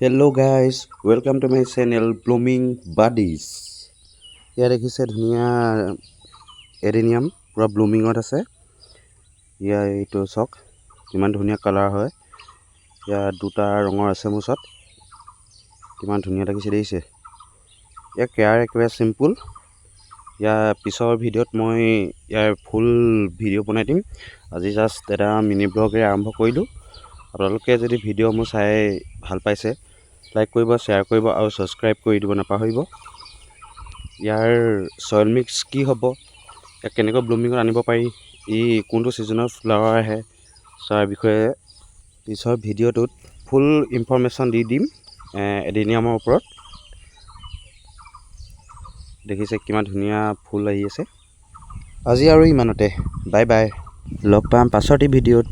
Hello guys, welcome to my channel Blooming Buddies. ইয়াত দেখিছে ধুনীয়া এডেনিয়াম, পূৰা ব্লুমিঙত আছে। ইয়াৰ এইটো চাওক, কিমান ধুনীয়া কালাৰ হয়। ইয়াত দুটা ৰঙৰ আছে মোৰ ওচৰত। কিমান ধুনীয়া লাগিছে দেখিছে। ইয়াৰ কেয়াৰ একেবাৰে চিম্পুল। ইয়াৰ পিছৰ ভিডিঅ'ত মই ইয়াৰ ফুল ভিডিঅ' বনাই দিম। আজি জাষ্ট এটা মিনি ব্লগেৰে আৰম্ভ কৰিলোঁ। আপোনালোকে যদি ভিডিঅ' মোৰ চাই ভাল পাইছে, লাইক কৰিব, শ্বেয়াৰ কৰিব আৰু ছাবস্ক্ৰাইব কৰি দিব নাপাহৰিব। ইয়াৰ চইল মিক্স কি হ'ব, ইয়াক কেনেকৈ ব্লুমিঙত আনিব পাৰি, ই কোনটো ছিজনত ফ্লাৱাৰ আহে, তাৰ বিষয়ে পিছৰ ভিডিঅ'টোত ফুল ইনফৰ্মেশ্যন দি দিম এডেনিয়ামৰ ওপৰত। দেখিছে কিমান ধুনীয়া ফুল আহি আছে। আজি আৰু ইমানতে, বাই বাই। লগ পাম পাছৰটি ভিডিঅ'ত।